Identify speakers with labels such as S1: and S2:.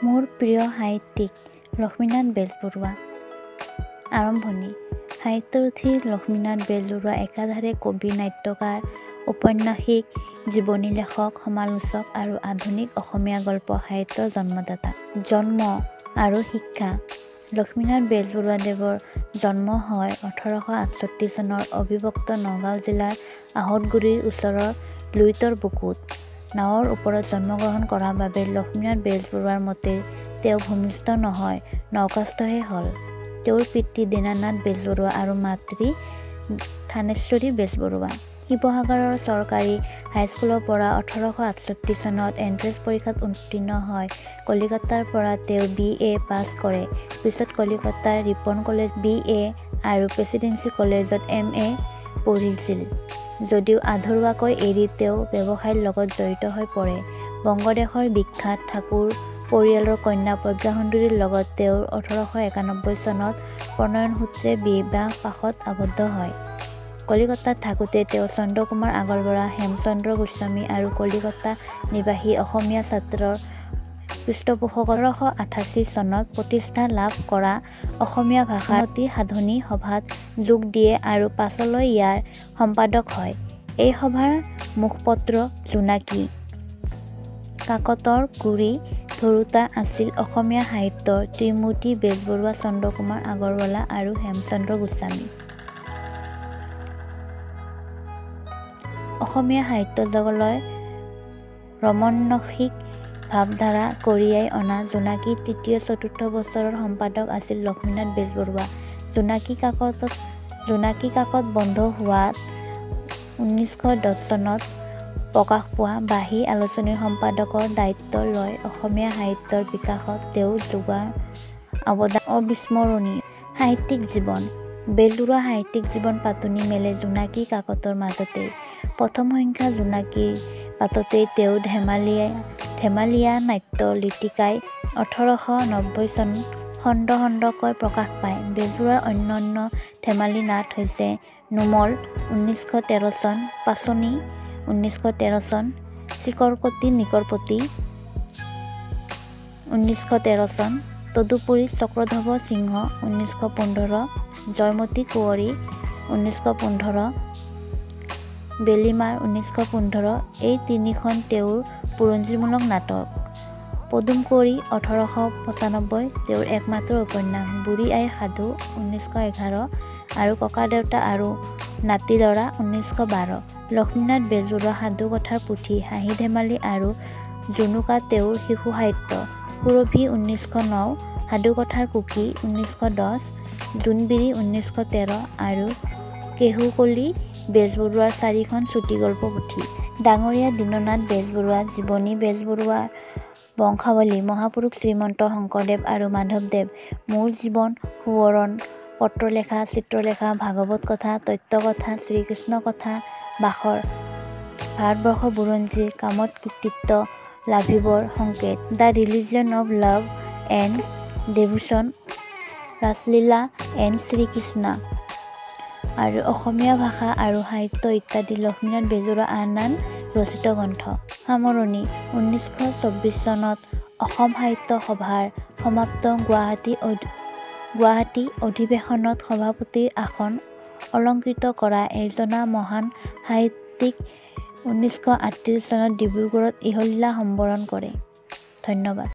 S1: মোৰ প্ৰিয় সাহিত্যিক লক্ষ্মীনাথ বেজবৰুৱা। আৰম্ভণি। সাহিত্যৰথী লক্ষ্মীনাথ বেজবৰুৱা একাধাৰে কবি, নাট্যকাৰ, ঔপন্যাসিক, জীৱনী লেখক, সমালোচক আৰু আধুনিক অসমীয়া গল্প সাহিত্যৰ জন্মদাতা। জন্ম আৰু শিক্ষা। লক্ষ্মীনাথ বেজবৰুৱাদেৱৰ জন্ম হয় 1868 চনৰ অবিভক্ত নগাঁও জিলাৰ আঁহতগুৰিৰ ওচৰৰ লুইতৰ বুকুত। নাৱৰ ওপৰত জন্মগ্ৰহণ কৰা বাবে লক্ষ্মীনাথ বেজবৰুৱাৰ মতে তেওঁ ভূমিষ্ঠ নহয়, নৌকাস্থহে হ'ল। তেওঁৰ পিতৃ দীননাথ বেজবৰুৱা আৰু মাতৃ থানেশ্বৰী বেজবৰুৱা। শিৱসাগৰৰ চৰকাৰী হাইস্কুলৰ পৰা 1868 চনত এণ্ট্ৰেন্স পৰীক্ষাত উত্তীৰ্ণ হৈ কলিকতাৰ পৰা তেওঁ বি এ পাছ কৰে। পিছত কলিকতাৰ ৰিপন কলেজত বি এ আৰু প্ৰেচিডেন্সি কলেজত এম এ পঢ়িছিল যদিও আধৰুৱাকৈ এৰি তেওঁ ব্যৱসায়ৰ লগত জড়িত হৈ পৰে। বংগদেশৰ বিখ্যাত ঠাকুৰ পৰিয়ালৰ কন্যা প্ৰজ্ঞাসুন্দৰীৰ লগত তেওঁৰ 1891 চনত প্ৰণয়নসূত্ৰে বিবাহ পাশত আবদ্ধ হয়। কলিকতাত থাকোঁতে তেওঁ চন্দ্ৰকুমাৰ আগৰৱালা, হেমচন্দ্ৰ গোস্বামী আৰু কলিকতা নিবাসী অসমীয়া ছাত্ৰৰ পৃষ্ঠপোষকতাত 1888 চনত প্ৰতিষ্ঠা লাভ কৰা অসমীয়া ভাষাৰ উন্নতি সাধনী সভাত যোগ দিয়ে আৰু পাছলৈ ইয়াৰ সম্পাদক হয়। এই সভাৰ মুখপত্ৰ জোনাকী কাকতৰ গুৰি ধৰোঁতা আছিল অসমীয়া সাহিত্যৰ ত্ৰিমূৰ্তি বেজবৰুৱা, চন্দ্ৰকুমাৰ আগৰৱালা আৰু হেমচন্দ্ৰ গোস্বামী। অসমীয়া সাহিত্য জগতলৈ ৰমন্যাসিক ভাৱধাৰা কঢ়িয়াই অনা জোনাকীৰ তৃতীয় চতুৰ্থ বছৰৰ সম্পাদক আছিল লক্ষ্মীনাথ বেজবৰুৱা। জোনাকী কাকত বন্ধ হোৱাত 1910 চনত প্ৰকাশ পোৱা বাঁহী আলোচনীৰ সম্পাদকৰ দায়িত্ব লৈ অসমীয়া সাহিত্যৰ বিকাশত তেওঁ যোগোৱা অৱদান অবিস্মৰণীয়। সাহিত্যিক জীৱন। বেজবৰুৱাৰ সাহিত্যিক জীৱন পাতনি মেলে জোনাকী কাকতৰ মাজতেই। প্ৰথম সংখ্যা জোনাকীৰ পাততেই তেওঁৰ ধেমেলীয়া নাট্য লিটিকাই 1890 চনত খণ্ড খণ্ডকৈ প্ৰকাশ পায়। বেজবৰুৱাৰ অন্যান্য ধেমেলী নাট হৈছে নুমল 1913 চন, পাচনি 1913 চন, চিকৰকতি নিকৰপতি 1913 চন। তদুপৰি চক্ৰধ্বজ সিংহ 1915, জয়মতী কুঁৱৰী 1915, বেলিমাৰ 1915 এই তিনিখন তেওঁৰ বুৰঞ্জীমূলক নাটক। পদুম কুঁৱৰী 1895 তেওঁৰ একমাত্ৰ উপন্যাস। বুঢ়ী আইৰ সাধু 1911 আৰু ককাদেউতা আৰু নাতিল'ৰা 1912। লক্ষ্মীনাথ বেজবৰুৱাৰ সাধুকথাৰ পুথি হাঁহি ধেমালি আৰু জুনুকা তেওঁৰ শিশু সাহিত্য। সুৰভি 1909, সাধুকথাৰ কুঁকি 1910, জোনবিৰি 1913 আৰু কেহোঁকলি বেজবৰুৱাৰ চাৰিখন চুটিগল্প পুথি। ডাঙৰীয়া দীননাথ বেজবৰুৱা জীৱনী, বেজবৰুৱাৰ বংশাৱলী, মহাপুৰুষ শ্ৰীমন্ত শংকৰদেৱ আৰু মাধৱদেৱ, মোৰ জীৱন সোঁৱৰণ, পত্ৰলেখা, চিত্ৰলেখা, ভাগৱত কথা, তত্ত্বকথা, শ্ৰীকৃষ্ণ কথা, বাখৰ, ভাৰতবৰ্ষ বুৰঞ্জী, কামত কৃতিত্ব লাভিবৰ সংকেত, the religion of love and devotion, Raslila and Shrikrishna আৰু অসমীয়া ভাষা আৰু সাহিত্য ইত্যাদি লক্ষ্মীনাথ বেজবৰুৱাৰ আন আন ৰচিত গ্ৰন্থ। সামৰণি। 1924 চনত অসম সাহিত্য সভাৰ সমাপ্ত গুৱাহাটী অধিৱেশনত সভাপতিৰ আসন অলংকৃত কৰা এইজনা মহান সাহিত্যিক 1938 চনত ডিব্ৰুগড়ত ইহলীলা সম্বৰণ কৰে। ধন্যবাদ।